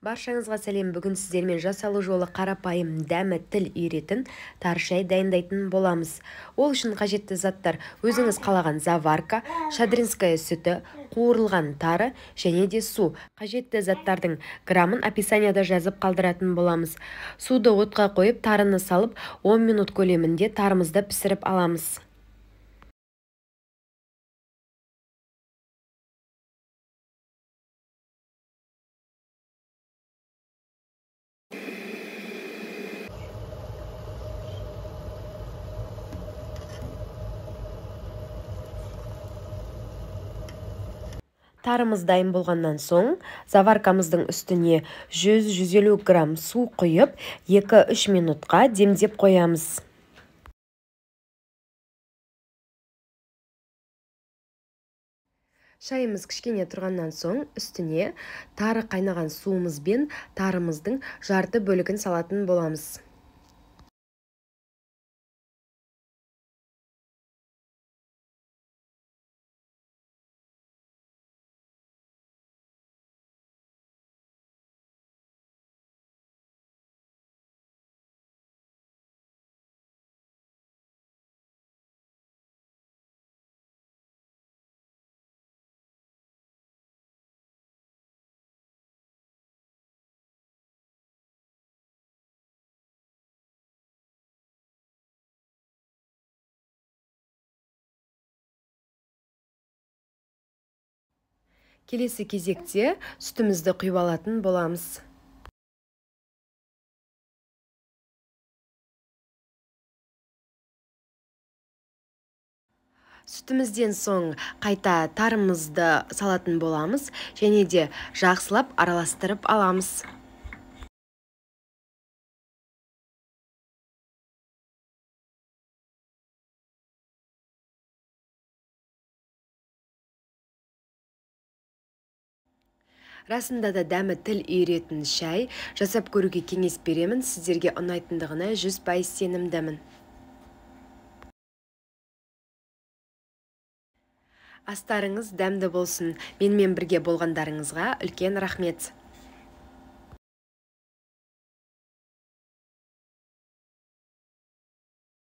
Баршаңызға сәлем. Бүгін сіздермен жасалу жолы қарапайым, дәмі тіл үйіретін тары шай дайындайтын боламыз. Ол үшін қажетті заттар: өзіңіз қалаған заварка, шадринская сүті, қуырылған тары және де су. Қажетті заттардың грамын описанияда жазып қалдыратын боламыз. Суды отқа қойып, тарыны салып, 10 минут көлемінде тарымызды пісіріп аламыз. Тарымыз дайын болғаннан соң, заваркамыздың үстіне 100-150 грамм су құйып, 2-3 минутқа демдеп қоямыз. Шайымыз кішкене тұрғаннан соң, үстіне тары қайнаған суымызбен тарымыздың жарты бөлігін салатын боламыз. Келесі кезекте сүтімізді құйып алатын боламыз. Сүтімізден соң қайта тарымызды салатын боламыз және де жақсылап араластырып аламыз. Расында да дәмі тіл үйіретін шай, жасап көруге кеңес беремін, сіздерге ұнайтындығына 100% сенімдімін. Астарыңыз дәмді болсын. Менімен бірге болғандарыңызға үлкен рахмет.